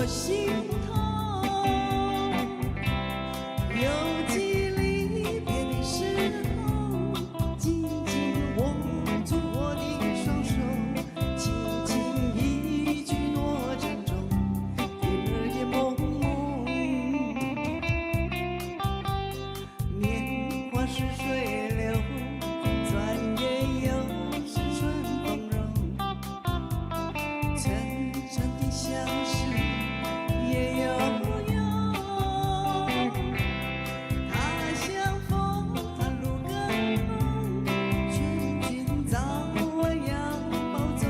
我心頭。猶記離別的時候，緊緊握住我的雙手，輕輕一句多珍重，眼兒也朦朧。年華似水流，轉眼又是春風柔。層層的相思夜悠悠，他鄉風寒露更濃，勸君早晚要保重，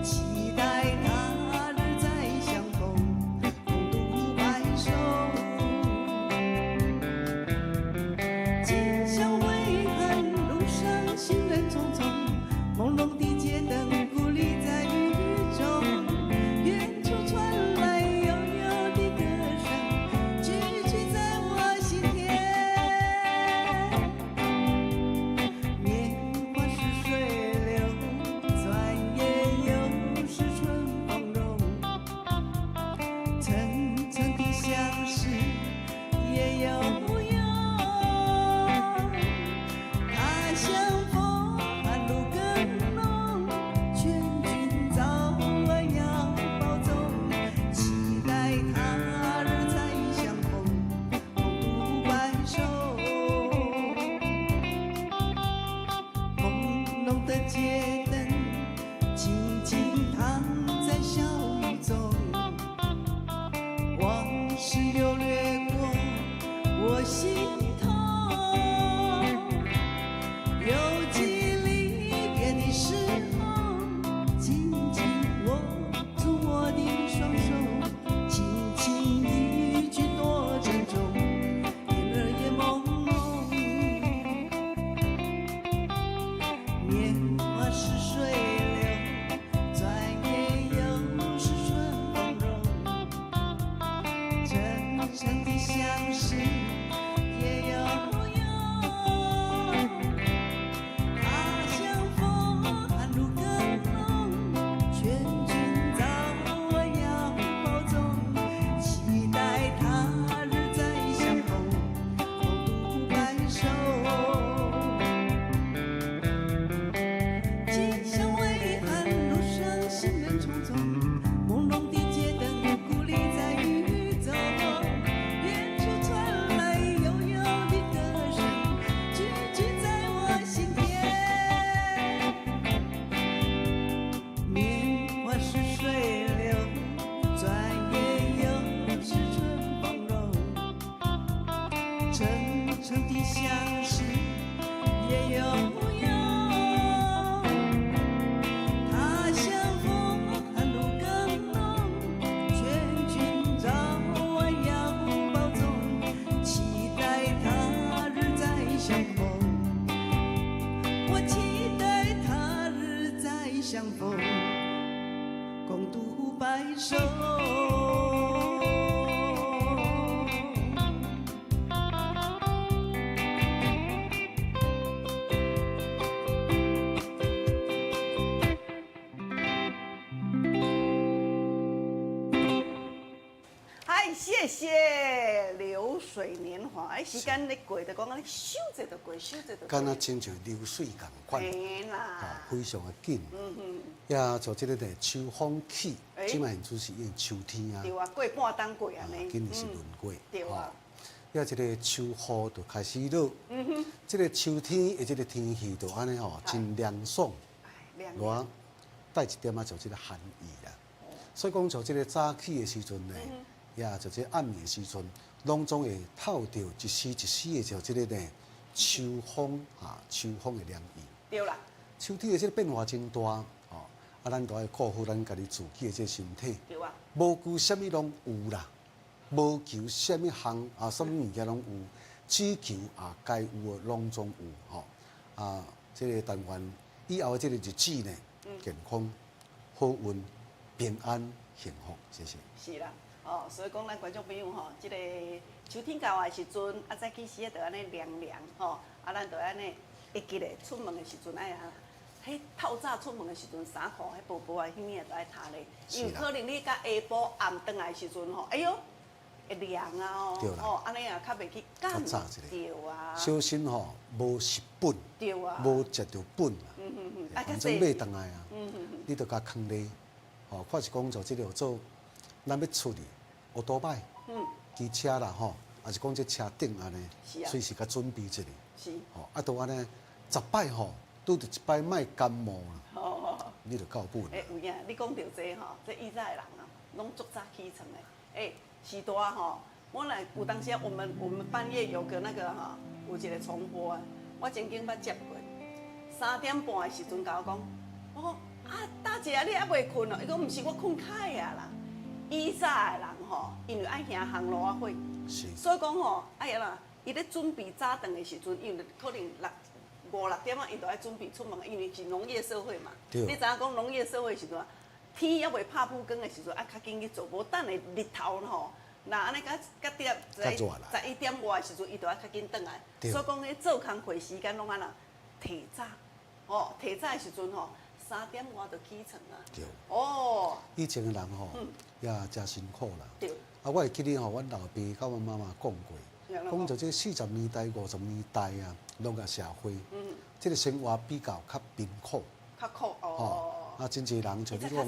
期待他日再相逢，共度白首。今宵微寒，路上行人匆匆，朦朧的街燈孤立在雨中，遠處傳來悠悠的歌聲，句句在我心田。年華似水流，轉眼又是春風柔。層層的相思夜悠悠，他鄉風寒露更濃，勸君早晚要保重，期待他日再相逢，共度白首。朦朧的街燈，靜靜躺在小雨中，往事又掠過我心頭。猶記離別的時候，緊緊握住我的雙手，輕輕一句多珍重，眼兒也朦朧。年華似水流，轉眼又是春風柔。層層的相思夜悠悠，他鄉風寒露更濃，勸君早晚要保重，期待他日再相逢，共度白首。今宵微寒，路上行人匆匆，朦朧的街燈孤立在雨中，遠處傳來悠悠的歌聲，句句在我心田。年華似水流，轉眼又是春風柔。層層的相思夜悠悠，他鄉風寒露更濃，勸君早晚要保重，期待他日再相逢。我期待他日再相逢，共度白首。嗨，謝謝流水年華。哎，時間咧過，就講按呢，咻者就過，咻者就過。敢若親像流水仝款，嘿啦，啊，非常的緊。也就這个咧秋風起，這擺現陣是已經秋天啊。對啊，過半冬過按呢。今年是輪過。對啊。也這个秋雨就開始落。這个秋天的這个天氣就按呢吼，真涼爽。熱帶一點仔就這个寒意啦。所以講，就這个早起的時陣呢，也就這暗暝的時陣，攏總會透著一絲一絲的就這个呢秋風啊，秋風的涼意。對啦。秋天的這个變化真大，哦，啊，咱都愛顧好咱家己自己的這个身體。對啊。無求啥物攏有啦，無求啥物項啊，啥物物件攏有，只求啊該有的攏總有吼。啊，這个但願以後的這个日子呢，健康、好運、平安、幸福，謝謝。是啦，哦，所以講咱觀眾朋友吼，這个秋天到的時陣，啊早起時啊，就按呢涼涼吼，啊，咱就按呢會記咧出門的時陣愛啊，彼透早出門的時陣，衫褲彼薄薄的，彼物都愛疊咧，因為可能你到下晡暗轉來的時陣吼，哎喲，會涼啊哦，吼，按呢啊較袂去感較早一對啊。小心吼，無蝕本，無食著本啊。反正買轉來啊，你就共囥咧，吼，看是講做這個做，咱欲出去，歐多擺，機車啦吼，抑是講這車頂按呢，隨時共準備一下。吼，啊，都按呢，10擺吼，拄著一擺莫感冒啦，你就夠本。欸，有影，你講著這吼，這以早的人啊，攏足早起床的。欸，序大吼，我若有當時我們半夜有個那個吼，有一個重播啊，我曾經捌接過。3點半的時陣共我講，我講啊，大姐啊，你猶未睏哦？伊講毋是，我睏較啊啦。以早的人吼，因為愛行烘爐仔火，所以講吼，哎呀啦，伊咧準備早頓的時陣，因為可能六五六點啊，伊就愛準備出門，因為是農業社會嘛。你知影講農業社會時陣，天猶未拍晡光的時陣，愛較緊去做，無等下日頭吼，若按呢較較點11點外的時陣，伊就愛較緊轉來。所以講，彼做工課時間攏按怎提早，吼，提早的時陣吼，3點外就起床啊。哦。以前的人吼，也誠辛苦啦。啊，我會記得吼，阮老爸佮阮媽媽講過，講就這40年代、50年代啊，農業社會，這個生活比較較貧苦。較苦哦。啊，真濟人像你講，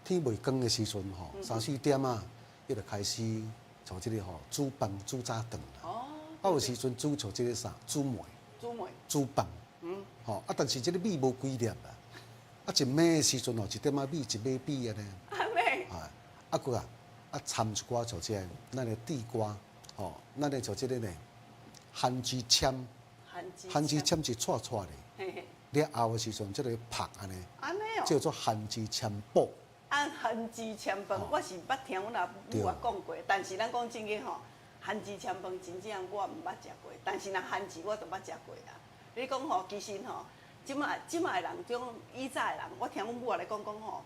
天未光的時陣吼，三四點啊，伊就開始像這個吼煮飯煮早頓啦。啊，有時陣煮像這個啥煮糜。煮糜。煮飯。吼啊，但是這個米無幾粒啦。啊，一糜的時陣吼，一點仔米一糜米按呢。按呢。啊，啊閣啊，啊摻一寡像這個咱的地瓜，吼，咱的像這個呢，番薯籤。番薯籤是掣掣的。了後的時陣，這個拍按呢，叫做番薯籤脯。啊，番薯籤飯，我是捌聽阮阿母也講過，但是咱講正經吼，番薯籤飯真正我毋捌食過，但是若番薯我就捌食過啊。你講吼，其實吼，這擺這擺的人，種以早的人，我聽阮母仔來講講吼，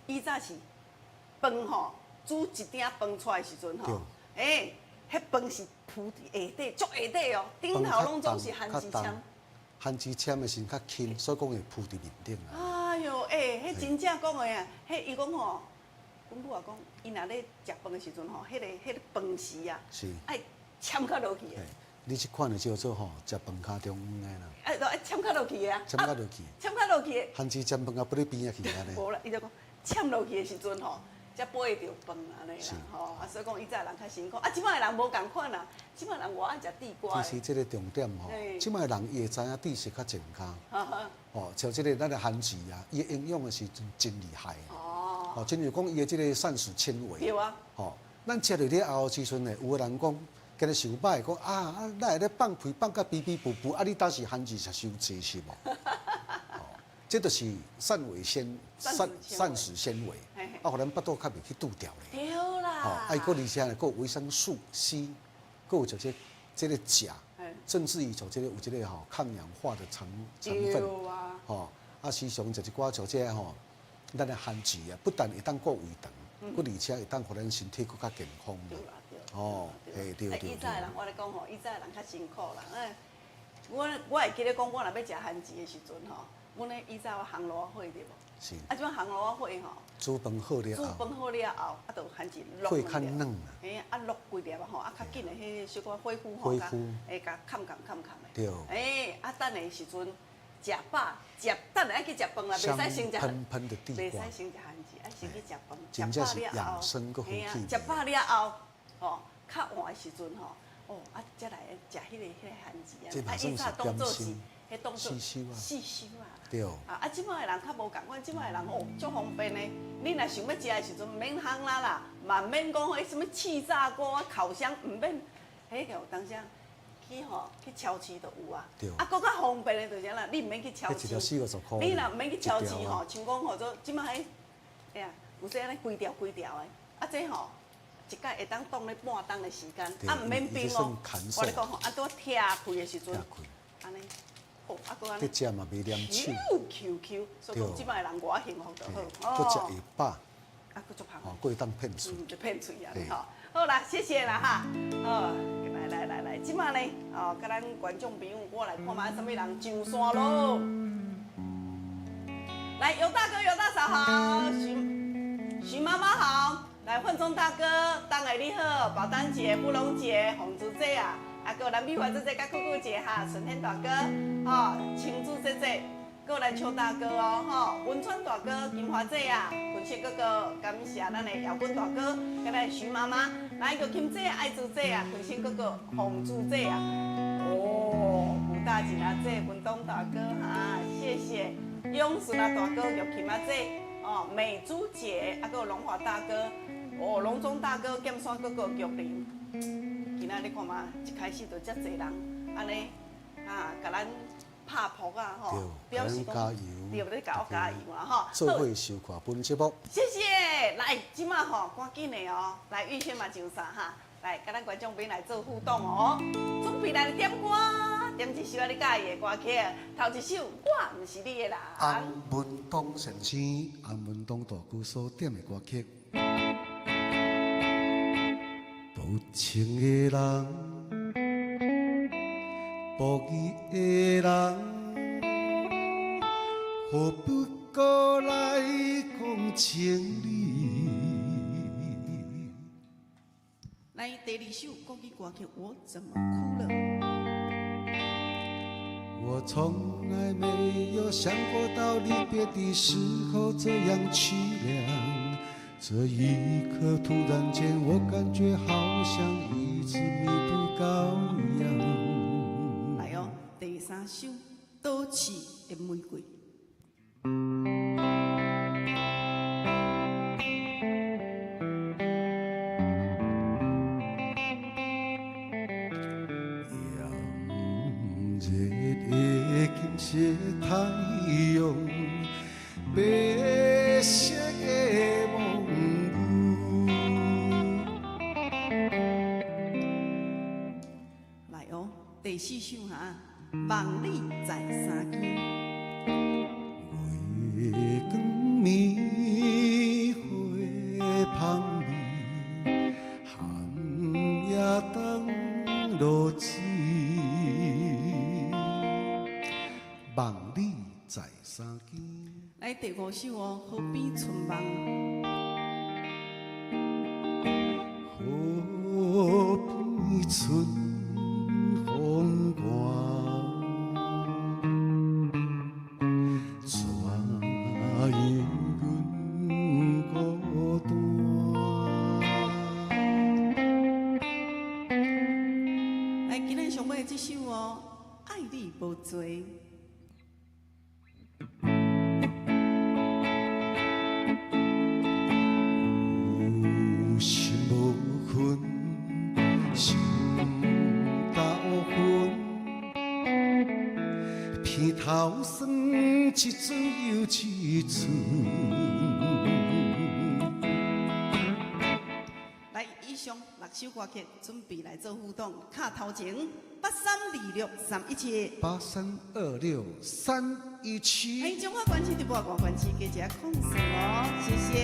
以早是飯吼，煮一鼎飯出來的時陣吼，欸，彼飯是鋪佇下底，足下底哦，頂頭攏總是番薯籤。番薯籤的時較輕，所以講會鋪佇面頂啊。哎喲，欸，彼真正講的啊，彼伊講吼，阮母仔講，伊若咧食飯的時陣吼，彼個飯匙啊，愛籤較落去的。你這款的叫做吼，食飯尻中央的啦。哎，都愛籤較落去的啊。籤較落去。籤較落去的。番薯籤飯啊，不咧邊仔去按呢。無啦，伊就講籤落去的時陣吼，才掰著飯按呢啦，吼啊，所以講以早人較辛苦，啊，這擺的人無仝款啦，這擺人偌愛食地瓜。其實這個重點吼，這擺人伊會知影知識較健康。哦，像這個咱的番薯啊，伊營養的是真真厲害。哦。哦，親像講伊的這個膳食纖維。對啊。吼，咱食落了後時陣呢，有的人講，今日想歹講啊啊，哪會咧放屁放甲肥肥肥肥啊？你當時番薯食傷濟是無？哦，這就是膳尾纖膳膳食纖維，啊，予咱腹肚較袂去拄著咧。對啦。吼，啊，伊閣而且呢，閣有維生素 C，閣有就這這個鉀，甚至於就這個有這個吼抗氧化的成分。吼，啊，時常食一寡像這個吼，咱的番薯啊，不但會當顧胃腸，閣而且會當予咱身體閣較健康。對啦對。哦，嘿對對對。以早的人，我咧講吼，以早的人較辛苦啦。哎，我會記得講，我若欲食番薯的時陣吼，阮咧以早有烘爐仔火對無？是。啊，這擺烘爐仔火吼。煮飯好了後。煮飯好了後，啊，就番薯落。火較軟啊。嘿，啊落幾粒吼，啊較緊的彼個小可火夫吼，共會共崁崁崁崁的。對。欸，啊等下時陣食飽，食等下愛去食飯啦，袂使先食。噴噴的地瓜。袂使先食番薯，愛先去食飯。真正是養生閣好嘿啊，食飽了後，吼，較晚的時陣吼，哦，啊，才來食彼個番薯啊。啊，以早當做是，彼當做四修啊。對。啊啊，這擺的人較無仝款，這擺的人哦，足方便的。你若想欲食的時陣，毋免烘啦啦，嘛毋免講彼啥物氣炸鍋、烤箱，毋免。彼個有當時去吼去超市就有啊。啊，閣較方便的就是啦，你毋免去超市。一條四五十箍。你若毋免去超市吼，像講吼做這擺彼，哎呀，有說按呢規條規條的，啊這吼一擺會當擋咧半鐘的時間，啊毋免冰哦。我咧講吼，啊拄拆開的時陣，按呢，哦，啊閣按呢。佇食嘛袂黏手。 Q Q，所以講這擺的人偌幸福就好。閣食會飽。啊，閣足芳。哦，閣會當騙喙。嗯，就騙喙啊！吼，好啦，謝謝啦哈。好，來來來來，這擺呢，哦，佮咱觀眾朋友，我來看覓啥物人上線囉。來，尤大哥、尤大嫂好，徐徐媽媽好，來混中大哥，當愛你好，寶丹姐、布隆姐、紅珠姐啊，啊，閣有咱美華姐姐、佮姑姑姐哈，順天大哥，吼，青珠姐姐，閣有咱邱大哥哦，吼，文川大哥、金華姐啊，文雪哥哥，感謝咱的姚軍大哥，佮咱徐媽媽，來玉琴姐、愛珠姐啊，坤生哥哥、紅珠姐啊，哦，吳大姐阿姐、文東大哥哈，謝謝。永順啊大哥、玉琴阿姐，哦，美珠姐，啊，閣有龍華大哥，哦，龍中大哥、劍山哥哥、玉林。今仔你看嘛，一開始就遮濟人，按呢，啊，共咱拍噗啊，吼，表示講，對，咧共我加油啊，吼。做伙收看本節目。謝謝，來，這馬吼，趕緊的哦，來玉萱嘛上線哈，來，佮咱觀眾朋友來做互動哦，準備來點歌。點一首你佮意的歌曲，頭一首我毋是你的人。洪文東先生、洪文東大哥所點的歌曲。薄情的人，薄義的人，何不閣來講情理？來，第二首國語歌曲，我怎麼哭了？我從來沒有想過到離別的時候這樣淒涼，這一刻突然間我感覺好像一隻迷途羔羊。來哦，第三首《都市的玫瑰》。熱的金色太陽，白色的夢霧。來哦，第四首哈，望你在三更。月光暝花香味，寒夜冬露水。望你在三更。來第五首哦，河邊春夢。河邊春風寒，怎樣阮孤單？來，今日上尾這首哦，愛你無罪。有心無分，心斗分，鼻頭酸一寸又一寸。來，以上六首歌曲準備來做互動，卡頭前8326317， 8326317。哎，彰化縣市直播外縣市加一個04哦，謝謝。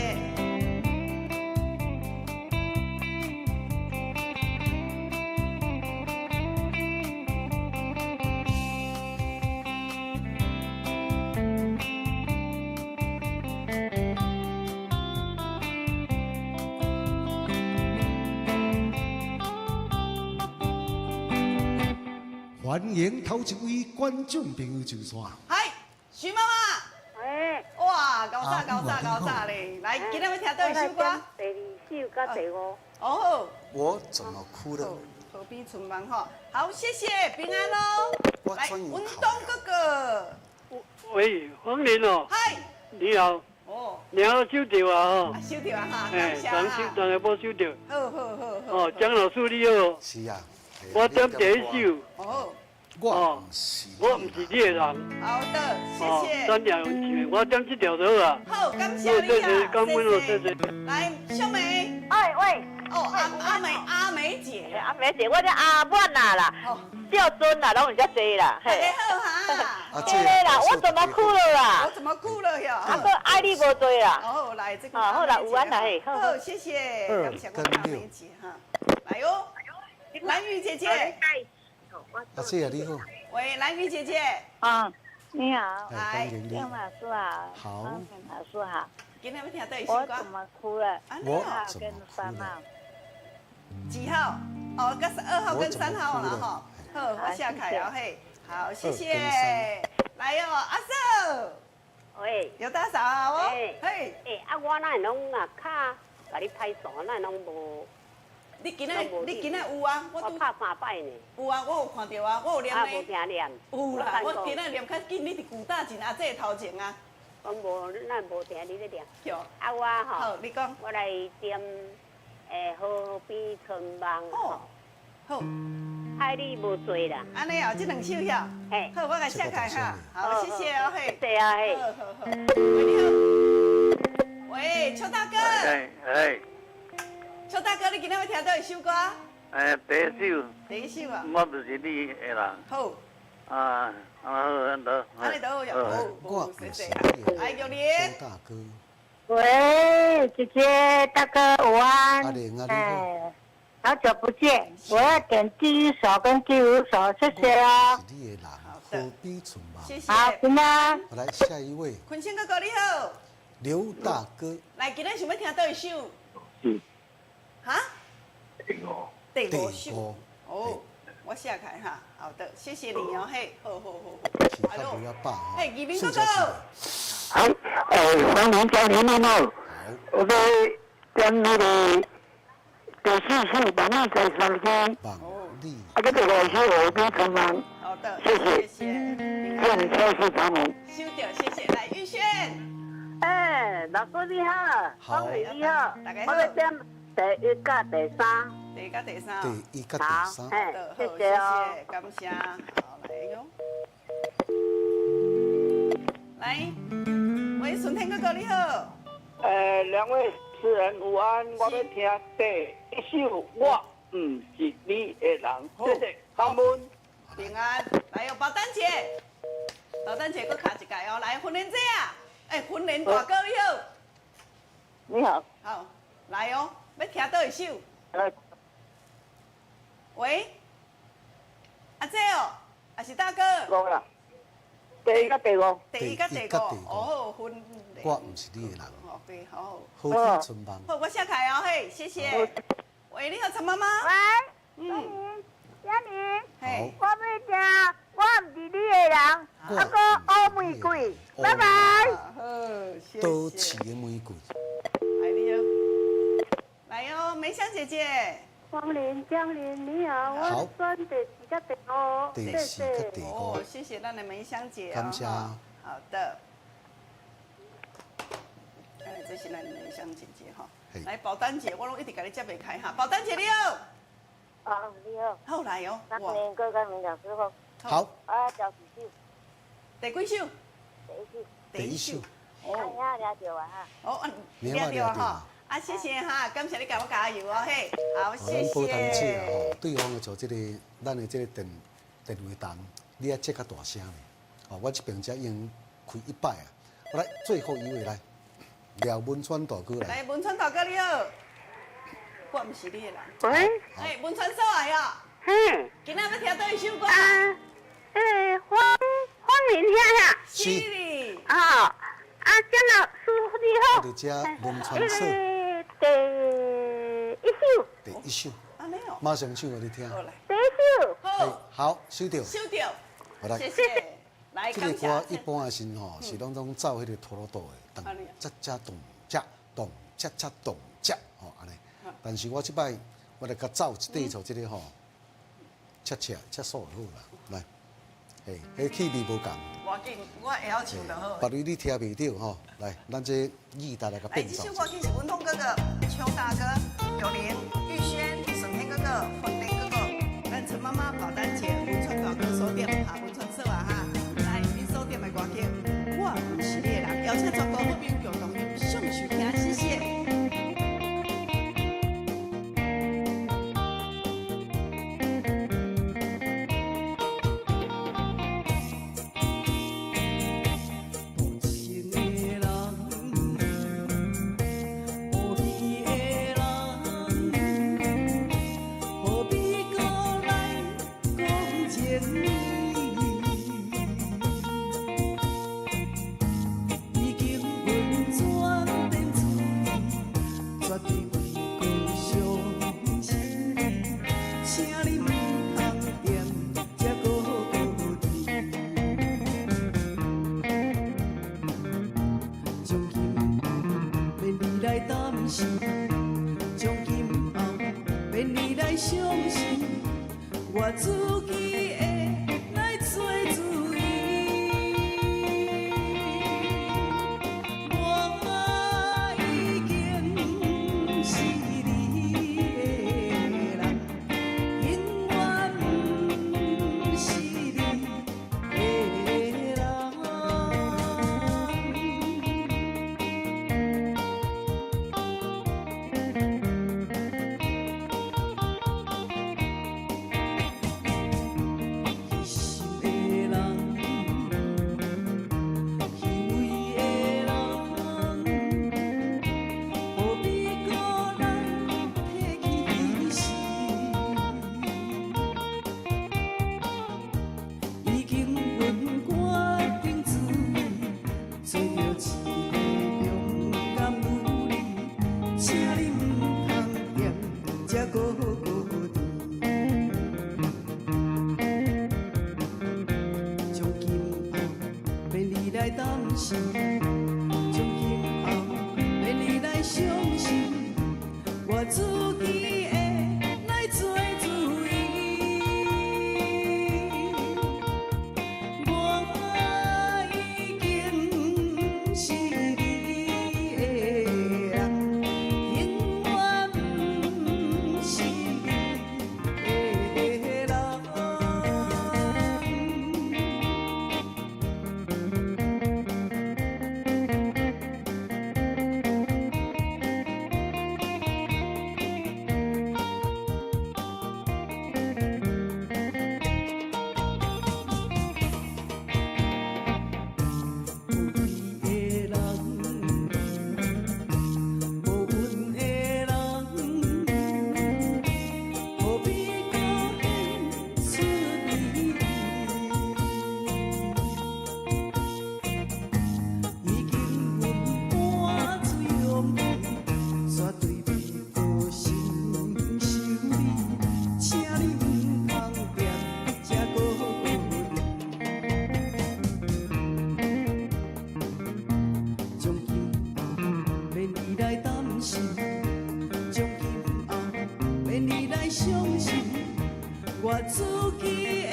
歡迎頭一位觀眾朋友上線。嗨，徐媽媽。哎。哇，𠢕早𠢕早𠢕早咧！來，今仔欲聽佗一首歌？第二首佮第五。哦。我怎麼哭了？河邊春夢吼，好，謝謝，平安囉。來，文東哥哥。喂，黃玲哦。嗨。你好。哦。你好，收到啊吼。收到啊哈，感謝啊。人收，人無收到。好好好好。哦，蔣老師你好。是啊。我點第一首。哦。我毋是，我毋是你的人。好的，謝謝。咱兩唱，我點這條就好啊。好，感謝你啊，謝謝，謝謝。來，秀梅。哎喂。哦，阿阿美阿梅姐，阿梅姐，我叫阿滿啊啦，少尊啦，攏毋遮濟啦。大家好哈。對啦，我怎麼哭了啦？我怎麼哭了喲？啊，閣愛你無罪啦。哦，來這個。好啦，有安啦嘿。好，謝謝，感謝我阿梅姐哈。來喲，蘭玉姐姐。阿姐啊，你好。喂，蘭玉姐姐。啊，你好，哎，歡迎你。張老師好，好，方明老師好。今天欲聽佗一首歌？我怎麼哭了？我怎麼哭了？幾號？哦，佮2號跟3號啦，吼。好，我寫開哦，嘿，好，謝謝。來哦，阿嫂。喂，劉大嫂啊，哦，嘿。欸，啊，我哪會攏啊卡，共你歹數，哪會攏無？你今仔有啊？我拍三擺呢。有啊，我有看著啊，我有念呢。啊，無聽念。有啦，我今仔念較緊，你佇舊大前阿姐頭前啊。我無，咱無聽你咧念。啊，我吼。好，你講。我來點河邊春夢。哦。好。愛你無罪啦。按呢哦，這兩首遐。嘿。好，我共寫開哈。好，謝謝哦，嘿。謝謝啊，嘿。好好好。喂，你好。喂，邱大哥。哎哎。邱大哥，你今仔欲聽佗一首歌？哎，第一首。第一首啊。我毋是你的人。好。啊，啊好，按呢。按呢就好呀。好，我毋是你的人。哎，玉玲。邱大哥。喂，姐姐，大哥，午安。阿玲啊，你好。好久不見，我要點第一首跟第五首，謝謝哦。是你的人，何必存亡？謝謝。好，平安。來下一位。坤生哥哥你好。劉大哥。來，今仔想欲聽佗一首？是。哈？第五。第五首。哦，我寫開哈。好的，謝謝你哦，嘿，好好好。好。嘿，義民哥哥。好，歡迎嘉玲妹妹。我欲點那个第四首《望你在身邊》。啊，這第五首《河邊春夢》。好的，謝謝。謝謝。祝你收視長榮。收到，謝謝。來，玉軒。哎，老師你好，好，你好，大家好。我欲點第一佮第三。第一佮第三。第一佮第三。好，謝謝哦，感謝。好，來喲。來，喂，順天哥哥你好。兩位主持人午安，我欲聽第一首《我毋是你的人》，謝謝，感恩。平安，來哦，寶丹姐，寶丹姐閣卡一屆哦，來，芬蓮姐啊，欸，芬蓮大哥你好。你好。好，來哦，欲聽佗一首？喂，阿姐哦，還是大哥？五啦，第一佮第五。第一佮第五，哦，芬。我毋是你的人。哦，對，好。河邊春夢。好，我寫開哦，嘿，謝謝。喂，你好，陳媽媽。喂。嗯。嘉玲。嘿。我欲聽，我毋是你的人，啊閣烏玫瑰，拜拜。好，謝謝。多刺的玫瑰。來你哦，來哦，梅香姐姐。黃玲、江玲，你好，我選第四佮第五，第四佮第五。哦，謝謝咱的梅香姐。感謝。好的。哎，這是咱的梅香姐姐哈。來，寶丹姐，我攏一直共你接袂開哈。寶丹姐你好。啊，你好。好來哦。哇。哥哥，明老師好。好。啊，找幾首？第幾首？第一首。第一首。哦。啊，掠著啊哈。哦，掠著哈。啊，謝謝哈，感謝你共我加油哦，嘿，好，謝謝。咱寶丹姐啊，吼，對方的做這個，咱的這個電話筒，你愛接較大聲咧。哦，我這邊才已經開一擺啊。來，最後一位來，廖文川大哥來。來，文川大哥你好。我毋是你的人。喂。哎，文川所來哦。嘿。今仔欲聽佗一首歌？啊，欸，方方玲兄呀。是。啊，啊，江老師你好。我佇這文川所。第一首。第一首。馬上唱予你聽。第一首。好。好，收著。收著。好來。謝謝。來，這個歌一般的時吼，是攏總走彼個陀螺度的，咚恰恰咚恰咚恰恰咚恰，吼按呢。但是我這擺我來共走一塊做這個吼，恰恰恰數就好啦。來，嘿，彼氣味無仝。無要緊，我會曉唱就好。別位你聽袂著吼，來，咱這語帶來共變奏。來，這首歌曲是文通哥哥、邱大哥、玉玲、玉軒、順天哥哥、芬蓮哥哥、咱陳媽媽、寶丹姐、文川大哥所點哈，文川嫂啊哈，來，恁所點的歌曲，我毋是你的人，邀請全國好朋友共同欣賞收聽，謝謝。情。自己會來做主意。我已經是你的人，永遠毋是你的人。虚心的人，虚伪的人，何必阁來提起時？已經阮決定主意，做著一个勇敢女兒，請你毋通踮這孤孤單。從今後免你來擔心，從今後免你來傷心，我自己會來做主意。我已經是你的人，永遠毋是你的人。無義的人，無運的人，何必閣顯出美麗？已經阮半醉勇氣，絕對袂閣承受你，請你毋通踮這孤單。從今後免你來擔心，從今後免你來傷心，我自己會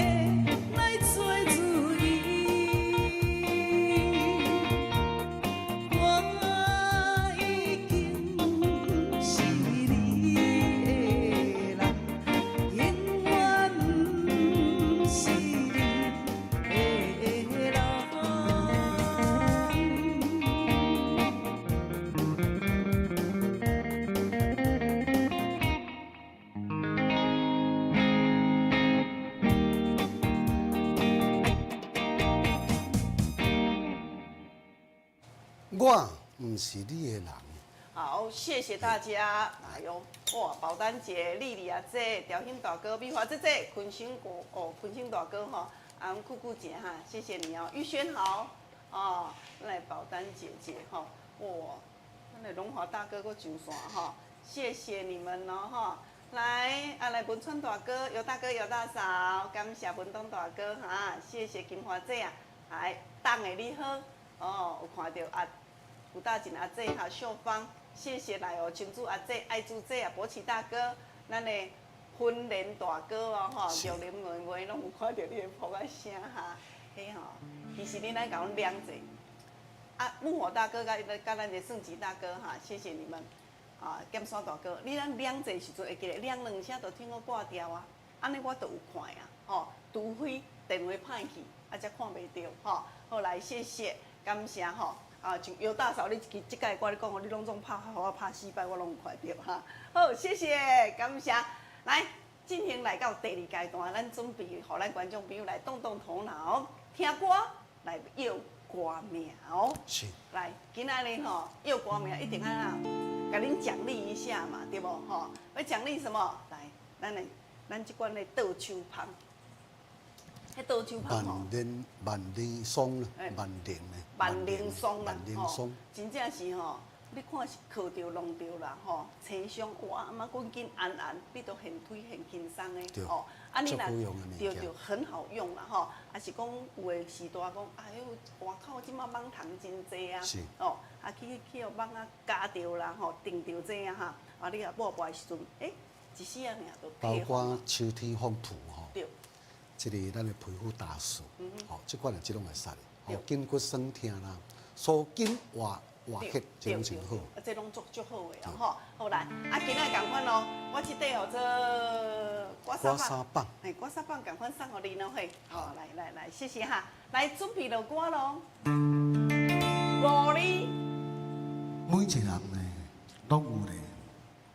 來做主意。我已經是你的人，永遠毋是你的人。我毋是你的人。好，謝謝大家。哎喲，哇，寶丹姐、麗麗阿姐、調興大哥、美華姐姐、坤興哥哦，坤興大哥吼，啊，阮酷酷姐哈，謝謝你哦。玉軒好，哦，來寶丹姐姐吼，哇，咱的榮華大哥閣上線吼，謝謝你們哦吼。來，啊來文川大哥、尤大哥、尤大嫂，感謝文東大哥哈，謝謝金華姐啊，來，等的你好，哦，有看到啊。吳大錦阿姐哈，秀芳，謝謝來哦，青珠阿姐、愛珠姐啊，博奇大哥，咱的芬蘭大哥哦吼，玉林妹妹攏有看到你的噗仔聲哈，嘿吼，其實你來共阮兩者，啊，木火大哥佮咱的盛吉大哥哈，謝謝你們，啊，劍山大哥，你咱兩者時陣會記得兩兩聲就聽我掛掉啊，按呢我都有看啊，吼，除非電話歹去，啊才看袂著吼。好來，謝謝，感謝吼。啊，像尤大嫂，你這屆我咧講哦，你攏總拍，予我拍四擺，我攏有看著哈。好，謝謝，感謝。來，進行來到第二階段，咱準備予咱觀眾朋友來動動頭腦，聽歌來臆歌名。是。來，今仔日吼臆歌名一定愛怎，共恁獎勵一下嘛，對無吼？欲獎勵什麼？來，咱的咱這款的倒手芳。彼倒手芳吼，萬年霜啦，萬年的，萬年霜啦，吼，真正是吼，你看是靠著弄著啦，吼，青霜哇，啊，緊緊安安，你都現推現輕鬆的，吼，啊你若對對，很好用啦，吼，啊是講有的時代講，哎喲，外口這馬蠓蟲真濟啊，哦，啊去去予蠓仔咬著啦，吼，叮著這啊哈，啊你若抹抹的時陣，欸，一絲仔爾就包括秋天風颱吼。對。這个咱的皮膚大事，吼，這款的這攏會使的，吼，筋骨酸痛啦，舒筋活活血，這攏真好。啊，這攏足足好的吼。好來，啊，今仔仝款咯，我這塊號做刮痧棒，嘿，刮痧棒仝款送予你咯，嘿。好，來來來，謝謝哈。來準備落歌咯。五里。每一個人呢，攏有咧，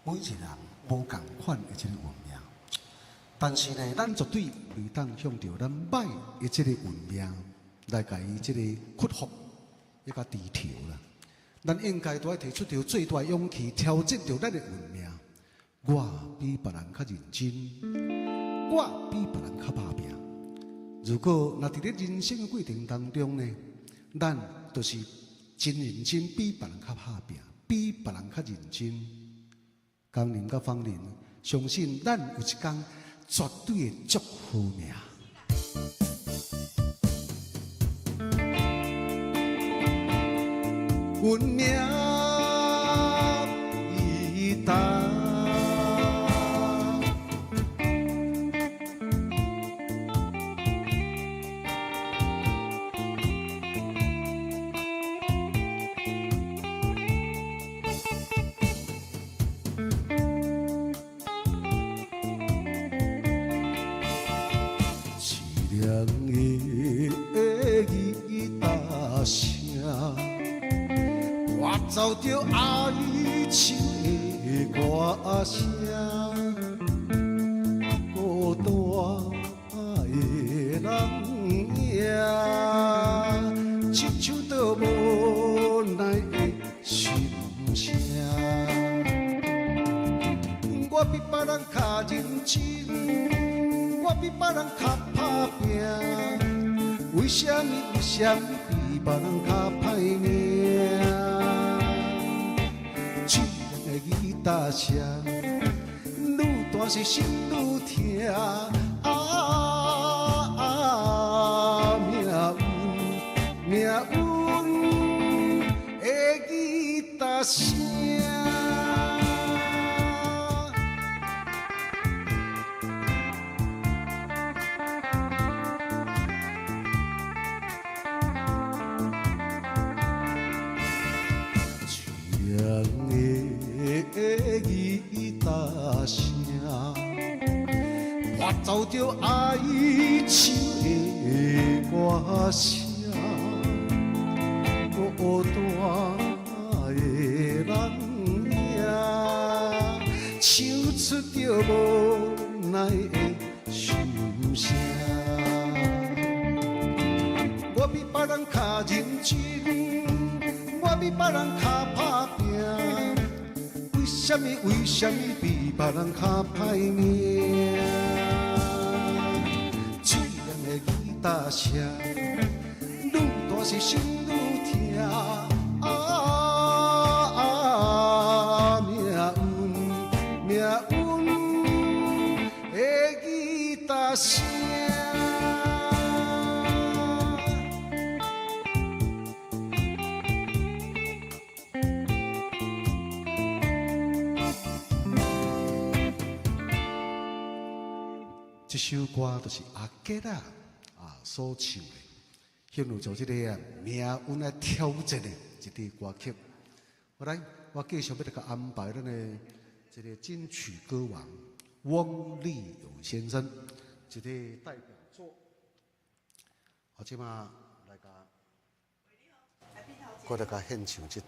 每一個人無仝款的這个運命。但是呢，咱絕對袂當向著咱歹的這个運命來共伊這个屈服，抑佮低頭啦。咱應該都愛提出著最大勇氣，挑戰著咱的運命。我比別人較認真，我比別人較拍拚。如果若佇咧人生的過程當中呢，咱就是真認真，比別人較拍拚，比別人較認真。江林佮芳玲，相信咱有一天絕對會足好命。運命已到。淒涼的吉他聲，伴奏著哀愁的歌聲，孤單的人影，親像著無奈的心聲。我比別人較認真，我比別人較拍拚，為啥物？為啥物比別人較歹命？淒涼的吉他聲，愈大是心愈疼。啊啊！命運，命運的吉他聲。淒涼的吉他聲，伴奏著哀愁的歌聲，孤單的人影，唱出著無奈的心聲。我比別人較認真，我比別人較拍拚，為啥物？為啥物比別人較歹命？淒涼的吉他聲，愈大是心愈疼。啊啊！命運，命運的吉他聲。這首歌就是阿杰仔啊所唱的，形容做這个命運來挑戰的一支歌曲。好來，我繼續欲來共安排咱的這个金曲歌王翁立友先生一个代表作。好，這馬來共，我來共獻唱這塊。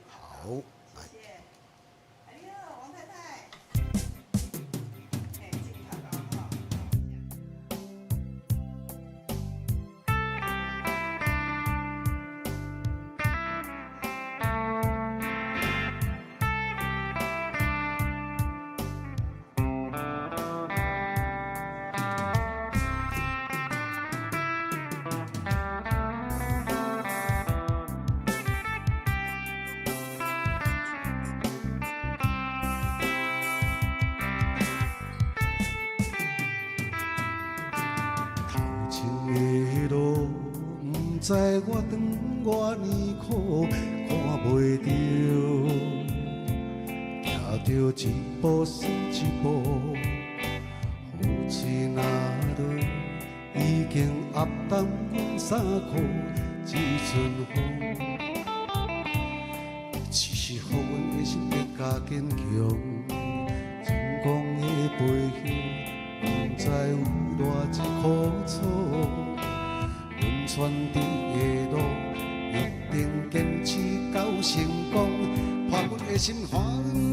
好，來。毋知我長偌呢苦，看袂著，徛伫著一步算一步，雨喙若落，已經壓重阮衫褲，這陣風，只是予阮的心更加堅強。成功的背後，毋知有偌濟苦楚。阮選擇的路，一定堅持到成功。破阮的心煩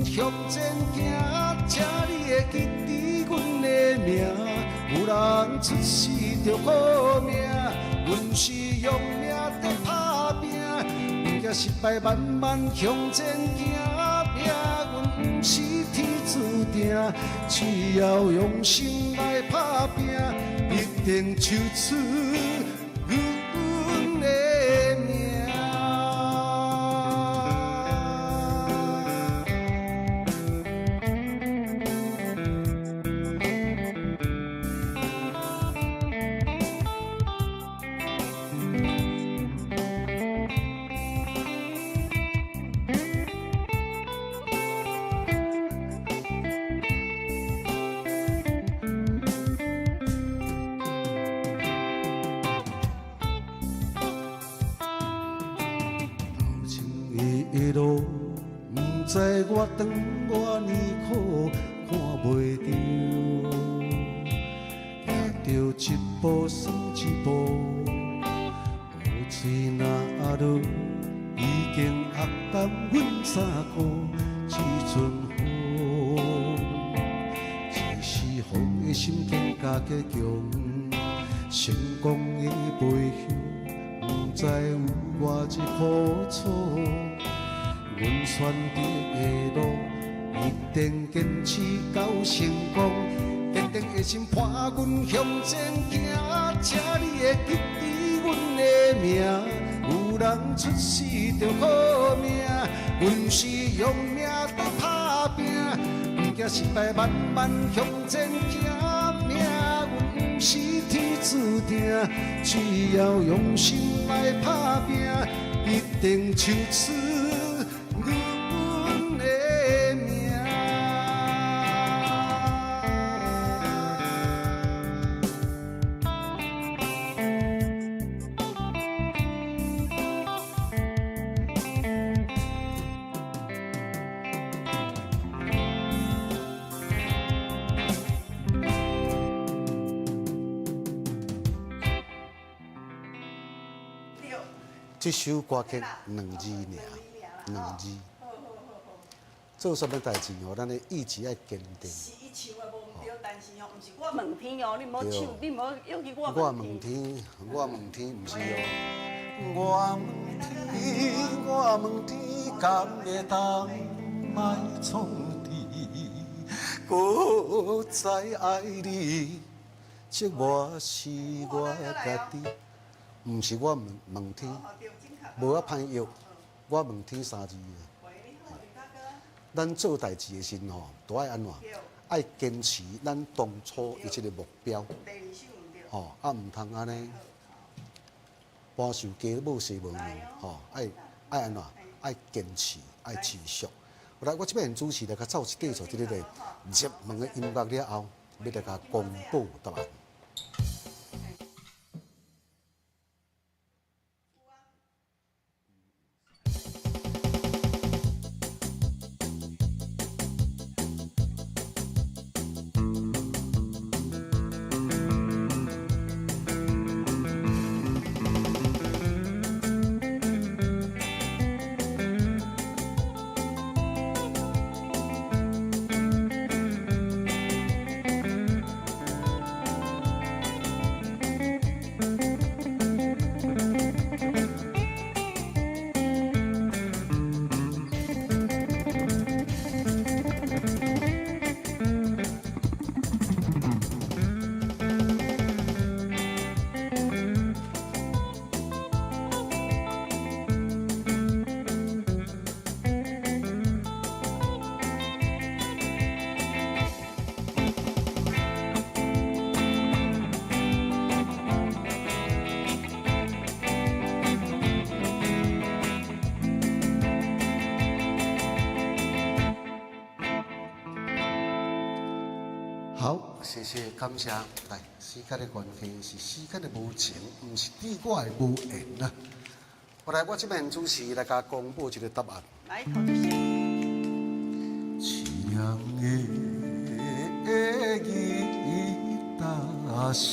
向前行，請你會記得阮的名。有人出世就好命，阮是用命在打拼，毋驚失敗，慢慢向前行。命运毋是天注定，只要用心來打拼，一定唱出阮的名。頭前的路，毋知偌長偌年苦，看袂著。行著一步算一步，雨喙若落，已經壓重阮衫褲，這陣風，只是予阮的心更加堅強。成功的背後，毋知有偌濟苦楚。阮選擇的路，一定堅持到成功。堅定的心伴阮向前行，請你會記得阮的名。有人出世就好命，阮是用命在打拼，毋驚失敗，慢慢向前行。命運毋是天注定，只要用心來打拼，一定唱出阮的名。這首歌曲兩字爾，兩字。做啥物代誌吼，咱的意志愛堅定。是伊唱的無毋對，但是吼，毋是我問天哦，你毋好唱，你毋好尤其我我問天，我問天，毋是哦。我問天，我問天，敢會當莫創治，閣再愛你，這我是我家己。毋是我問問天，無啊歹約。我問天三字的。咱做代誌的時陣吼，都愛按怎？愛堅持咱當初的這個目標。吼，啊，毋通按呢，搬受雞母生無卵，吼，愛愛按怎？愛堅持，愛持續。來，我這擺主持來共走一塊做這个熱門的音樂了後，欲來共公布答案。謝謝感謝。來，時間的關係是時間的無情，毋是你我的無緣啊。後來我這邊主持來共公布一個答案。來，頭一首。淒涼的吉他聲，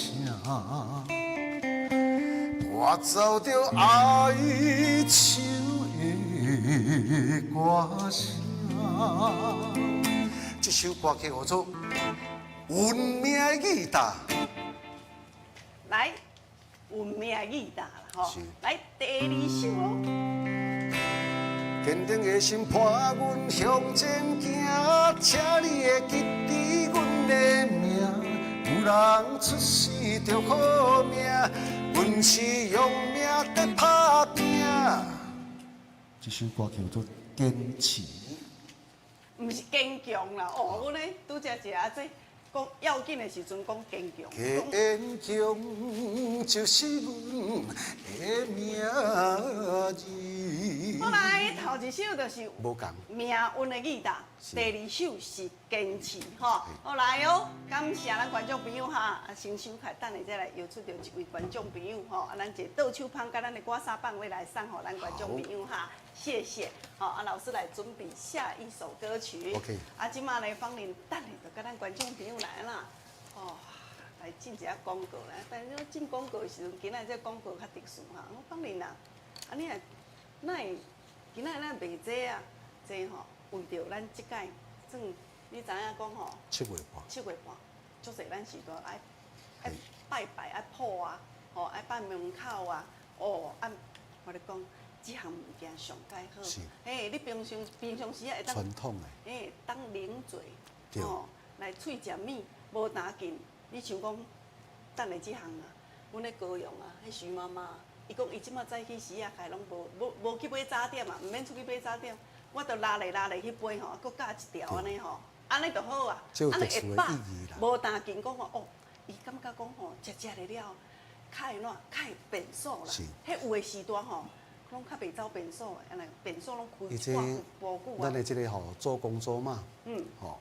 伴奏著哀愁的歌聲。這首歌曲叫做《運命的吉他》。來，運命的吉他啦，吼！來第二首哦。堅定的心伴阮向前行，請你會記得阮的名。有人出世就好命，阮是用命在打拼。這首歌叫做《堅持》。毋是堅強啦，哦，阮咧拄才一下這講要緊的時陣講堅強。堅強就是阮的名字。好來，頭一首就是無仝命運的吉他，第二首是堅持，吼。好來哦，感謝咱觀眾朋友哈，啊先收起，等下再來邀出著一位觀眾朋友吼，啊咱一個倒手芳佮咱的歌衫放位來送予咱觀眾朋友哈，謝謝。好，啊老師來準備下一首歌曲。 OK。啊，這馬咧芳玲等下就佮咱觀眾朋友來啦，哦，來進一下廣告啦。但是進廣告的時陣，今仔這廣告較特殊哈。我芳玲啊，啊你若哪會今仔咱賣這啊，這吼為著咱這擺算，你知影講吼？七月半。七月半，足濟咱時代愛愛拜拜愛鋪啊，吼愛拜門口啊，哦啊，我咧講，這項物件上蓋好。嘿，你平常平常時啊會當傳統的。嘿，當零嘴，吼，來喙食物，無打緊。你像講，等下這項啊，阮咧高雄啊，彼徐媽媽。伊講伊這馬早起時啊，開攏無無無去買早點啊，毋免出去買早點，我就拉咧拉咧去買吼，閣加一條按呢吼，按呢就好啊，按呢會飽，無擔緊講吼哦，伊感覺講吼，食食咧了，較會怎，較會便所啦，彼有的時段吼，攏較袂走便所，按呢便所攏開掛無久啊。咱的這個吼，祖公祖媽，吼。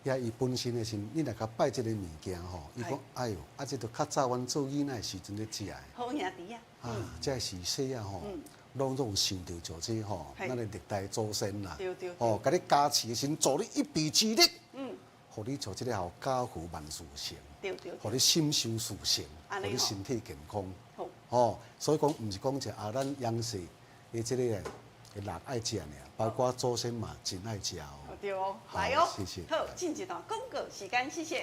遐伊本身的時，你若共拜這個物件吼，伊講哎喲，啊這著較早阮做囡仔的時陣咧食的。好兄弟啊！啊，這是細仔吼，攏總有想著像這吼，咱的歷代祖先啦，吼，共你加持的時陣，助你一臂之力，予你做這個吼家富萬事成，予你心想事成，予你身體健康。吼，所以講毋是講者啊，咱陽世的這個人愛食爾，包括祖先嘛真愛食哦。對哦，來哦，謝謝。好，進一段廣告時間，謝謝。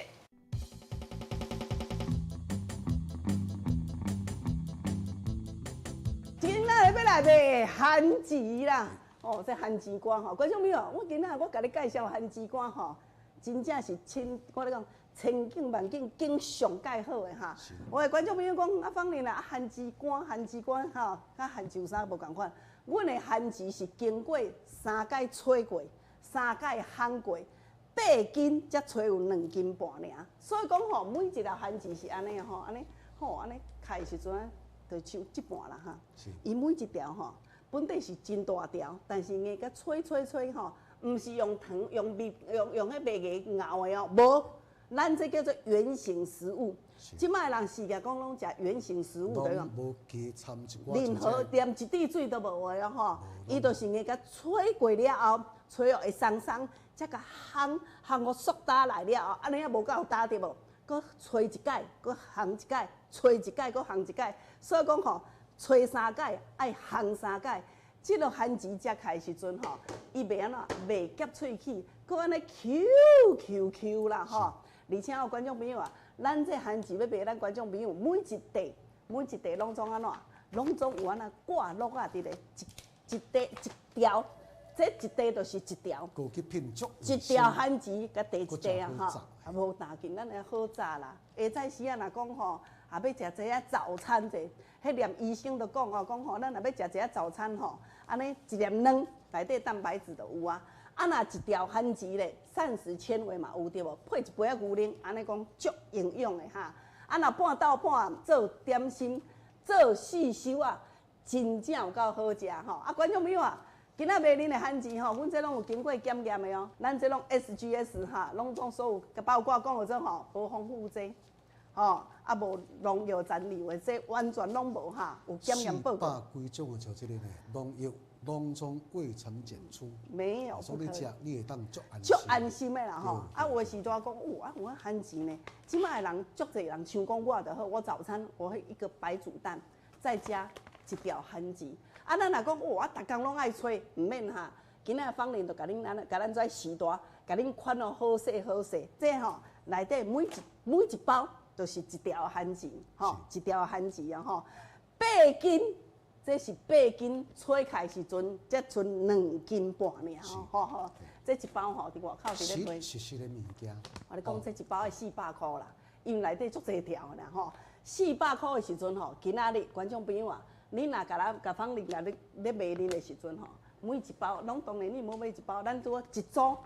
今仔日欲來賣番薯啦，哦，這番薯乾吼，觀眾朋友，我今仔我共你介紹番薯乾吼，真正是千，我咧講千景萬景景上蓋好的哈。我的觀眾朋友講，啊，芳玲啊，番薯乾，番薯乾吼，佮番薯啥無仝款。阮的番薯是經過三擺吹過。三擺烘過，八斤才揣有兩斤半爾，所以講吼，每一粒番薯是按呢吼，按呢吼，按呢開的時陣，就像這半啦哈。伊每一條吼，本底是真大條，但是硬共吹吹吹吼，毋是用糖、用蜜、用用彼麥芽熬的哦，無，咱這叫做原型食物。這擺人時常講攏食原型食物對無？無加摻一寡，任何連一滴水都無的哦吼，伊就是硬共吹過了後。吹予會鬆鬆，才共烘烘予縮焦來了後，按呢也無夠焦對無？閣吹一擺，閣烘一擺，吹一擺，閣烘一擺。所以講吼，吹三擺，愛烘三擺。這個番薯食開時陣吼，伊袂按怎，袂夾喙齒，閣按呢 Q Q Q 啦吼。而且哦，觀眾朋友啊，咱這番薯欲賣咱觀眾朋友，每一塊每一塊攏總按怎，攏總有按怎掛落仔佇咧一一塊一條。這一塊就是一條，一條番薯共綴一塊啊吼，啊無打緊，咱會好早啦。下早時啊，若講吼，啊欲食這仔早餐者，彼連醫生都講哦，講吼，咱若欲食這仔早餐吼，按呢一粒卵內底蛋白質就有啊。啊若一條番薯咧，膳食纖維嘛有對無？配一杯仔牛奶，按呢講足營養的哈。啊若半晝半暗做點心，做四收啊，真正有夠好食吼。啊觀眾朋友啊！今仔賣恁的番薯吼，阮這攏有經過檢驗的哦。咱這攏 SGS 哈，攏總所有，包括講號做吼，無防腐劑，吼，啊無農藥殘留的，這完全攏無哈，有檢驗報告。400幾種的像這個呢，農藥攏總未曾檢出，沒有，所以你食你會當足安足安心的啦吼。啊，有的時陣講，有啊，有啊番薯呢。這擺的人足濟人像講我就好，我早餐我會一個白煮蛋，再加一條番薯。啊，咱若講，哇，啊，逐工攏愛揣，毋免哈。今仔芳玲就共恁咱，共咱這時代，共恁款哦好勢好勢。這吼內底每一包就是一條番薯，吼，一條番薯啊吼。8斤，這是8斤，吹開時陣才賰2斤半爾吼吼。這一包吼，佇外口佇咧賣。實實的物件。我咧講，這一包愛400箍啦，因為內底足濟條的啦吼。400箍的時陣吼，今仔日觀眾朋友啊。你若共咱共芳玲若咧咧賣恁的時陣吼，每一包攏當然你無買一包，咱拄好一組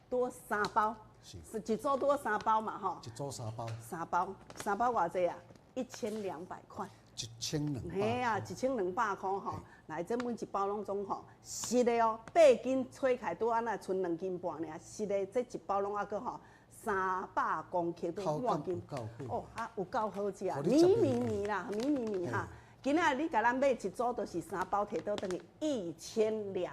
拄三包，是一組拄好三包嘛吼。一組三包。三包，三包偌濟啊？1200塊。1200。嘿啊，1200箍吼，來這每一包攏總吼，實的哦，8斤吹開拄按呢賰2斤半爾，實的這一包攏猶閣吼300公克拄半斤。哦，啊有夠好食，綿綿綿啦，綿綿綿哈。今仔你共咱買一組，就是三包提倒轉去1200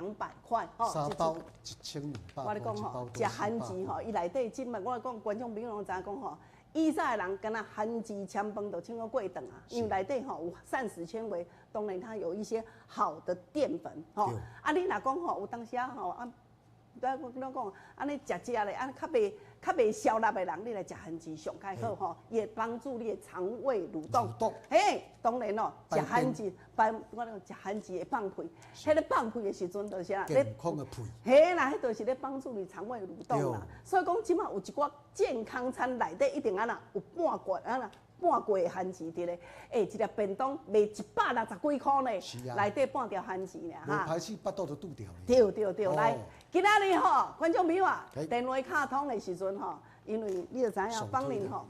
塊。三包1200。我咧講吼，食番薯吼，伊內底這擺我講觀眾朋友攏知影講吼，以早的人敢若番薯攕飯就唱個過頓啊，因為內底吼有膳食纖維，當然它有一些好的澱粉吼。啊，你若講吼，有當時啊吼啊，我講按呢食食咧，啊較袂較袂消納的人，你來食番薯上較好吼，會幫助你的腸胃蠕動。嘿，當然咯，食番薯，放我講食番薯會放屁，彼个放屁的時陣就是啥？健康的屁。嘿啦，彼就是咧幫助你腸胃蠕動啦。所以講，這擺有一寡健康餐內底一定按怎有半罐按怎半罐的番薯佇咧，欸，一粒便當賣160幾箍呢，內底半條番薯爾哈。無歹勢，腹肚就拄著。對對對，來，今仔日吼，觀眾朋友啊，電話敲通的時陣吼，因為你就知影，芳玲吼，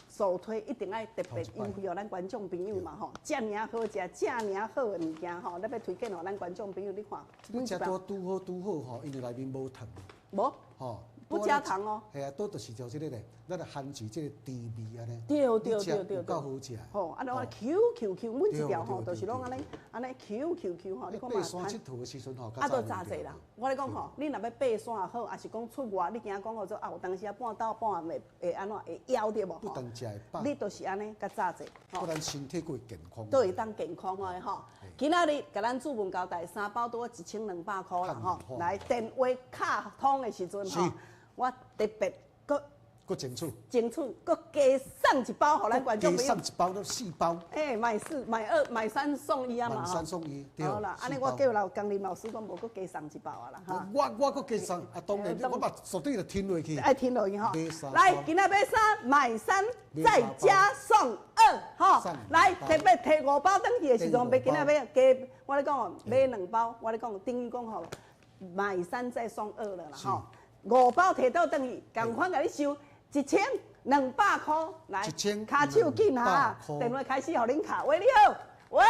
首推一定愛特別優惠予咱觀眾朋友嘛吼，遮爾好食，遮爾好的物件吼，咱欲推薦予咱觀眾朋友，你看。你食多拄好拄好吼，因為內面無糖。無。吼。不加糖哦。係啊，都就是就這個咧，咱的番薯這個甜味按呢。對對對對。有夠好食。吼，啊，攏 Q Q Q，每一條吼，就是攏按呢按呢 Q Q Q 吼，你講嘛。爬山𨑨迌的時陣吼，啊，都炸濟啦。我咧講吼，你若欲爬山也好，抑是講出外，你驚講號做啊，有當時啊半晝半暗會會按怎會枵著無？不但食會飽。你就是按呢，較炸濟。不但身體閣會健康。都會當健康的吼。今仔日共咱主問交代，三包拄1200箍啦吼。來電話敲通的時陣吼。我特別閣閣爭取，爭取閣加送一包，予咱觀眾朋友。加送一包都四包。欸，買四買二買三送一啊嘛。買三送一，對。好啦，按呢我叫老江林老師講，無閣加送一包啊啦。哈。我閣加送，啊當然我嘛絕對著聽落去。愛聽落去吼。來，今仔買三買三再加送二，吼。來，特別提五包轉去的時陣，欲今仔欲加，我咧講買兩包，我咧講等於講吼，買三再送二了啦，吼。五包提倒轉去，仝款共你收1200箍，來，跤手緊哈，電話開始予恁敲。喂，你好，喂，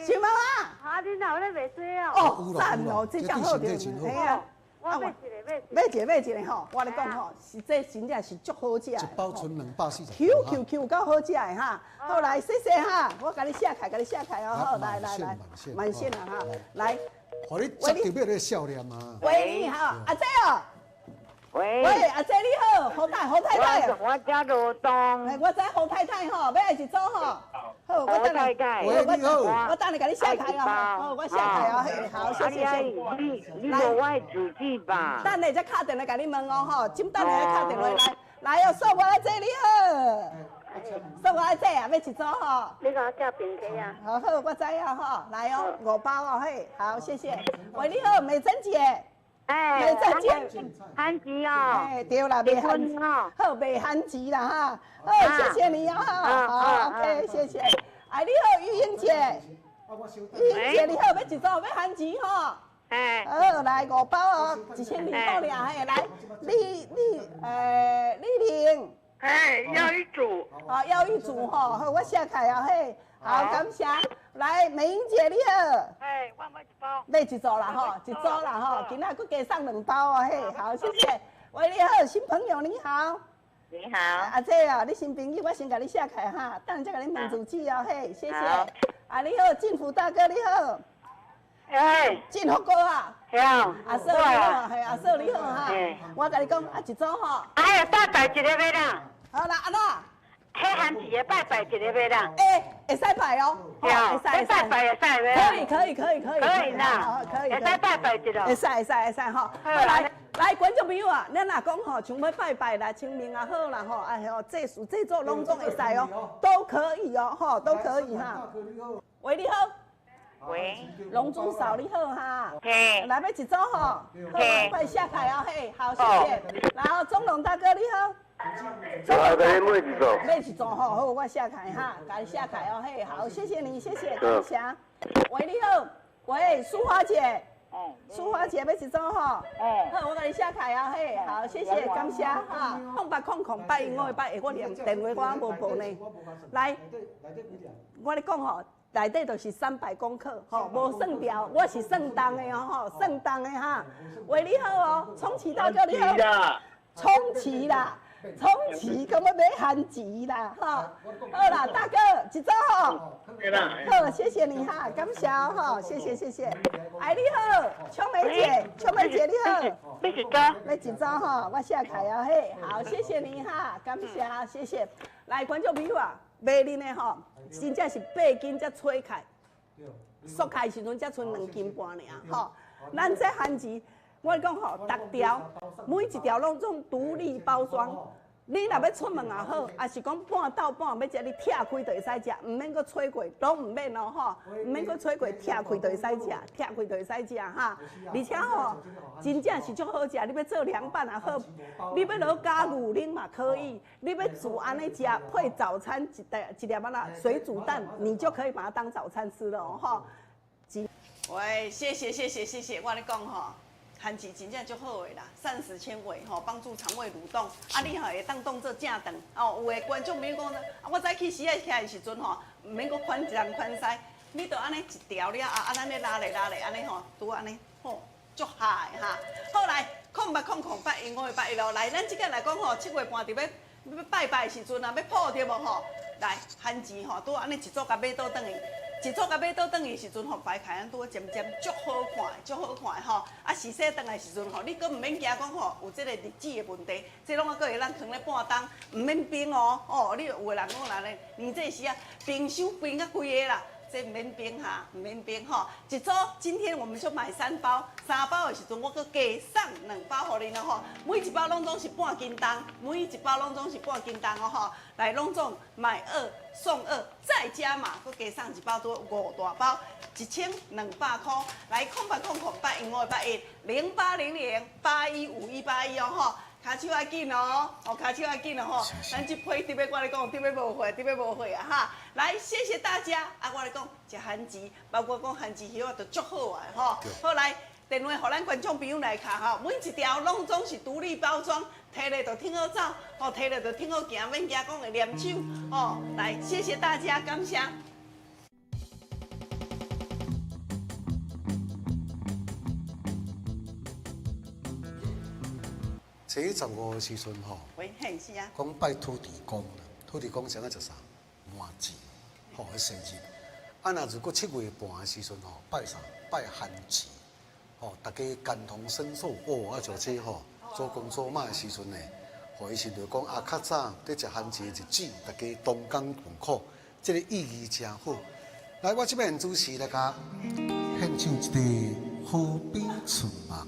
徐媽媽，啊，你哪有咧賣水哦？哦，讚哦，這正好著，嘿啊，我買一个，買買一個，買一個吼，我咧講吼，是這真正是足好食的。一包賰240。 Q Q Q 夠好食的哈，好來，謝謝哈，我共你寫開，共你寫開哦，好，來來來，滿線啦哈，來。予你食著欲咧笑臉啊！喂，你好，阿姐哦。喂。喂，阿姐你好，何太何太太。我遮羅東。哎，我知何太太吼，欲來一組吼。好，我等下。喂，你好。我等下共你寫開哦。好，我寫開哦。嘿，好，謝謝。你你無我的住址吧？等下再敲電話共你問哦吼，這等下敲電話來。來哦，說我阿姐你好。說我阿姐啊，欲一組吼。你共我寄便溪啊？好好，我知影吼，來哦，五包哦嘿，好，謝謝。喂，你好，美珍姐。哎，美珍姐，番薯哦。哎，對啦，賣番薯好，賣番薯啦哈。好，謝謝你哦，好，OK，謝謝。哎，你好，玉英姐。玉英姐你好，欲一組欲番薯吼。哎。好，來五包哦，1200塊爾嘿，來，麗麗，麗玲。哎，要一組。哦，要一組吼，好，我寫開啊嘿。好，感謝。來，美英姐你好。哎，我買一包。買一組啦吼，一組啦吼，今仔閣加送兩包哦嘿，好，謝謝。喂，你好，新朋友你好。你好。阿姐哦，你新朋友，我先共你寫開哈，等下才共你問住址哦嘿，謝謝。啊，你好，進福大哥你好。哎。進福哥啊。係啊。阿嫂你好，嘿，阿嫂你好哈。我共你講啊，一組吼。哎呀，拜拜一个袂啦。好啦，按怎？彼番薯的拜拜一个袂啦。欸，會使拜哦。對，會使拜拜會使袂可以可以可以可以。可以啦，可以。會使拜拜一個。會使會使會使吼。好來來，觀眾朋友啊，咱若講吼，像欲拜拜啦、清明也好啦吼，哎吼，祭祀祭祖攏總會使哦，都可以哦，吼，都可以哈。喂，你好。喂。龍珠嫂你好哈。嘿。來欲一組吼。好，快下台哦嘿，好，謝謝。然後鍾龍大哥你好。我來買一組。買一組吼，好，我寫開哈，共你寫開哦嘿，好，謝謝你，謝謝，感謝。喂，你好，喂，淑華姐。淑華姐欲一組吼。好，我共你寫開啊嘿，好，謝謝，感謝哈。08000815八一，我連電話我無報呢。來，我咧講吼。內底就是300公克，吼，無算掉，我是算重的哦，吼，算重的哈。喂，你好哦，聰奇大哥你好。聰奇啦，聰奇，敢欲買番薯啦，吼。好啦，大哥，一組吼。好，謝謝你哈，感謝吼，謝謝謝謝。哎，你好，秋梅姐，秋梅姐你好。欲一組。欲一組吼，我寫開啊嘿，好，謝謝你哈，感謝，謝謝。來，觀眾朋友啊。賣恁的吼，真正是8斤才吹開，縮開時陣才賰2斤半爾吼。咱這番薯，我講吼，逐條每一條攏總獨立包裝。你若欲出門也好，抑是講半斗半欲食，你拆開就會使食，毋免閣吹過，攏毋免哦吼，毋免閣吹過，拆開就會使食，拆開就會使食哈。而且吼，真正是足好食，你欲做涼拌也好，你欲落加牛奶嘛可以，你欲煮按呢食配早餐一袋一粒仔啦，水煮蛋，你就可以把它當早餐吃了哦吼。喂，謝謝謝謝謝謝，我咧講吼。番薯真正足好的啦，膳食纖維吼，幫助腸胃蠕動。啊，你吼會當當做正頓哦。有的觀眾朋友講，啊，我早起時仔起來的時陣吼，毋免閣寬東寬西，你就按呢一條了啊，啊，按呢拉咧拉咧，按呢吼，拄按呢吼，足合的哈。好來，0800815581咯。來，咱這個來講吼，7月半佇欲欲拜拜的時陣啊，欲鋪對無吼？來，番薯吼，拄按呢一組共買倒轉去。一組共買倒轉去時陣吼，擺開按拄尖尖，足好看，足好看吼。啊，洗洗轉來時陣吼，你閣毋免驚講吼有這個日子的問題，這攏猶閣會當囥咧半冬，毋免冰哦。哦，你有的人講來咧，年這時啊，冰箱冰甲規个啦。這毋免冰哈，毋免冰吼。一組今天我們就買三包，三包的時陣我閣加送兩包予恁咯吼。每一包攏總是半斤重，每一包攏總是半斤重哦吼。來，攏總買二送二，再加碼，閣加送一包多五大包，1200塊。來，0800815581，0800815181哦吼。跤手愛緊哦，哦，跤手愛緊哦吼。咱這批特欲我咧講，特欲無貨，特欲無貨啊哈！來，謝謝大家。啊，我咧講，食番薯，包括講番薯葉仔都足好啊吼。好來，電話予咱觀眾朋友來敲吼，每一條攏總是獨立包裝，提咧就挺好走，吼，提咧就挺好行，免驚講會黏手吼。來，謝謝大家，感謝。初一十五的時陣吼，講拜土地公啦，土地公啥物食啥？麻糬，吼，彼生日。啊，若如果七月半的時陣吼，拜啥？拜番薯，吼，大家感同身受，哦，啊，像這吼，祖公祖媽的時陣呢，吼，伊是就講啊，較早佇食番薯的日子，大家同甘共苦，這個意義誠好。來，我這擺主持來共獻唱一個河邊春夢。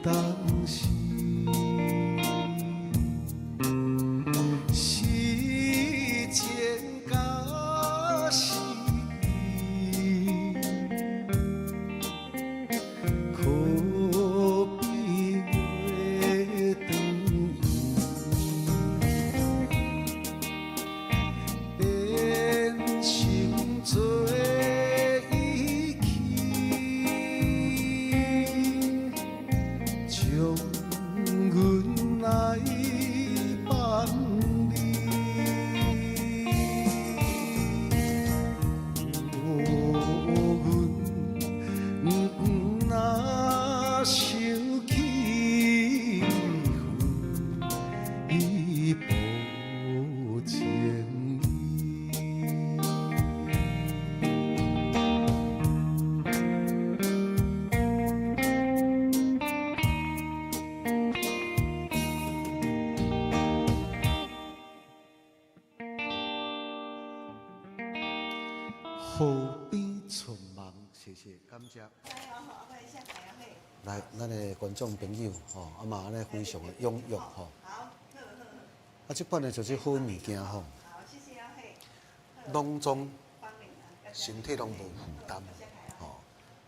當時，是情甲是意，可比月長圆，变成做遗弃，将阮来放你。哦，阮若想起伊薄情意。河边春梦，谢谢，感谢。来，咱的观众朋友吼，啊嘛按呢非常的踴跃吼。啊，這款的就是好物件吼，攏總身體攏無負擔，吼，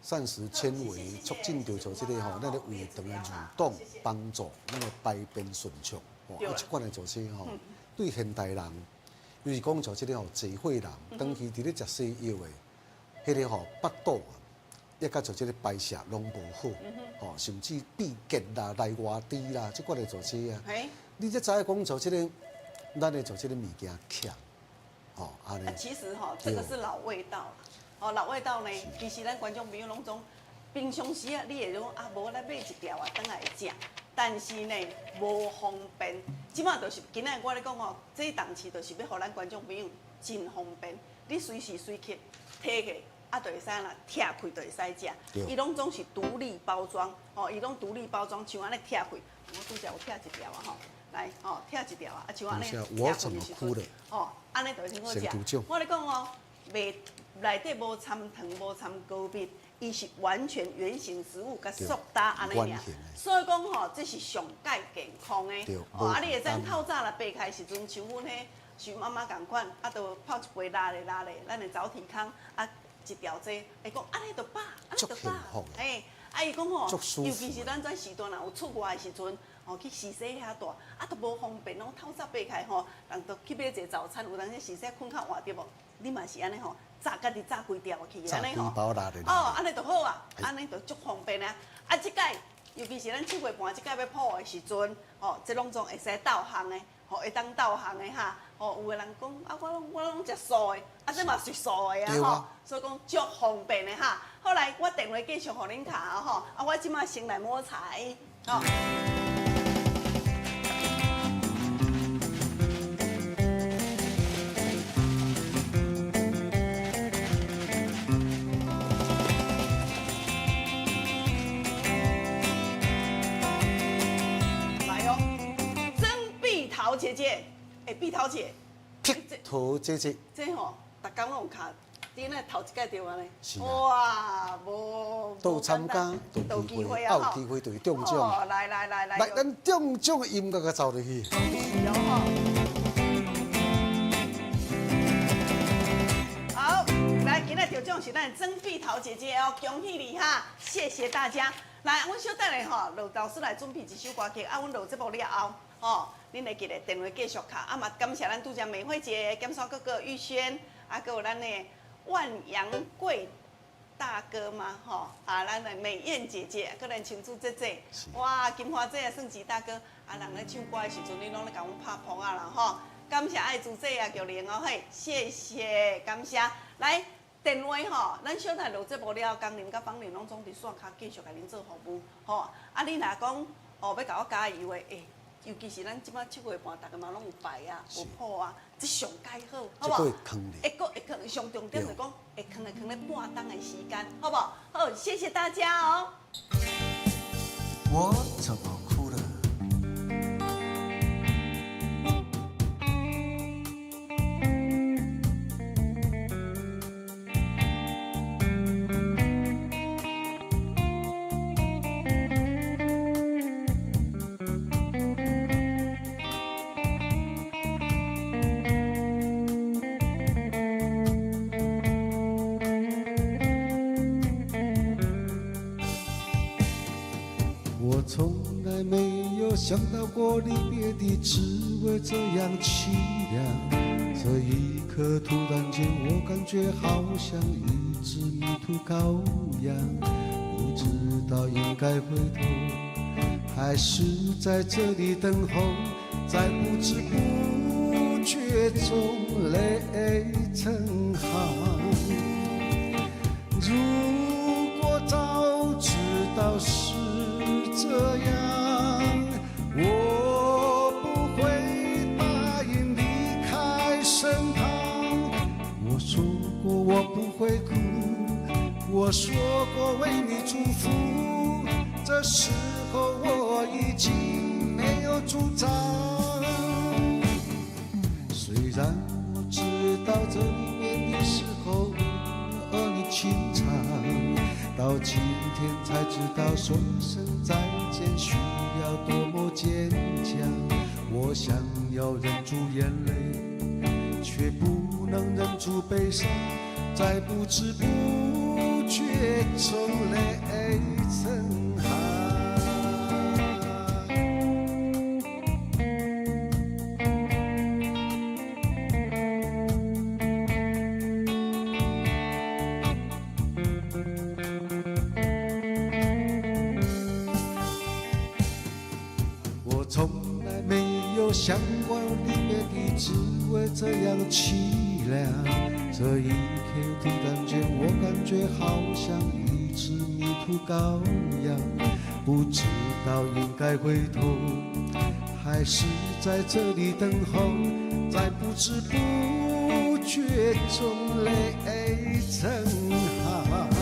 膳食纖維促進著做這个吼，咱的胃腸的蠕動，幫助咱的排便順暢。吼，啊，這款的就是吼，對現代人，尤其講像這个吼，濟歲人，長期佇咧食西藥的，彼个吼腹肚啊，抑佮做這个排泄攏無好，吼，甚至秘結啦、內外滴啦，這款的做這啊。你才知影講做這个，咱的做這个物件強，吼，按呢。其實吼，這個是老味道啦。哦，老味道呢，其實咱觀眾朋友攏總平常時啊，你會講啊，無來買一條啊，轉來食。但是呢，無方便。這馬就是今仔我咧講哦，這檔次就是欲予咱觀眾朋友真方便。你隨時隨刻提起，啊，就會使啦，拆開就會使食。伊攏總是獨立包裝，吼，伊攏獨立包裝，像按呢拆開，我拄才有拆一條啊，吼。來，吼，拆一條啊，啊，像按呢，我怎麼哭了？吼，按呢就會很好食。我咧講哦，袂內底無摻糖，無摻高蜜，伊是完全原型食物，佮速打按呢爾。所以講吼，這是上蓋健康的。哦，啊，你會知透早若爬起來時陣，像阮彼徐媽媽仝款，啊，就泡一杯熱的熱的，咱的早起康，啊，一條這，會講按呢就飽，按呢就飽。嘿，啊，伊講吼，尤其是咱這時段若有出外的時陣。吼，去時勢遐大，啊，都無方便，攏透早爬起來吼，人都去買一個早餐，有當時時勢睏較晚對無？你嘛是按呢吼，炸家己炸幾條去，按呢吼。哦，按呢就好啊，按呢就足方便啊。啊，這擺尤其是咱七月半這擺欲鋪的時陣，吼，這攏總會使鬥烘的，吼，會當鬥烘的哈。吼，有的人講啊，我攏食素的，啊，這嘛是素的啊，吼，所以講足方便的哈。後來我電話繼續予恁敲吼，啊，我這馬先來摸彩，吼。來哦，曾碧桃姐姐，欸，碧桃姐，碧桃姐姐，這吼，逐工攏有卡，佇那頭一擺著按呢，哇，無，都參加，都機會啊，有機會就會中獎。哦，來來來來，來，咱中獎的音樂共走入去。是哦。好，來，今仔得獎是咱曾碧桃姐姐哦，恭喜你哈，謝謝大家。來，阮小等下吼，羅導師來準備一首歌曲，啊，阮落節目了後，吼，恁會記得電話繼續敲，啊嘛感謝咱拄才美惠姐、劍山哥哥、玉軒，啊，閣有咱的萬陽貴大哥嘛，吼，啊，咱的美艷姐姐，閣咱青珠姐姐，哇，金花姐啊，算吉大哥，啊，人咧唱歌的時陣，你攏咧共阮拍噗仔啦，吼，感謝愛珠姐啊，玉玲哦，嘿，謝謝，感謝，來。電話吼，咱小等落節目了，江林佮芳玲攏總佇線跤繼續共恁做服務，吼。啊，你若講哦欲共我加油的，欸，尤其是咱這擺七月半，逐家嘛攏有排啊，有譜啊，這上蓋好，好無？會閣會囥，上重點就講會囥會囥咧半鐘的時間，好無？好，謝謝大家哦。我怎麼哭了？我從來沒有想到過離別的滋味這樣淒涼。這一刻突然間，我感覺好像一隻迷途羔羊，不知道應該回頭，還是在這裡等候，在不知不覺中淚成行。如果早知道是這樣，我不會答應離開身旁。我說過我不會哭，我說過為你祝福，這時候我已經沒有主張。雖然我知道這離別的時候兒女情長，到今天才知道說一聲再見需要多麼堅強。我想要忍住眼淚，卻不能忍住悲傷，在不知不覺中淚成行。我從來沒有想過離別的滋味這樣淒涼。這一刻突然間，我感覺好像一隻迷途羔羊，不知道應該回頭，還是在這裡等候，在不知不覺中淚成行。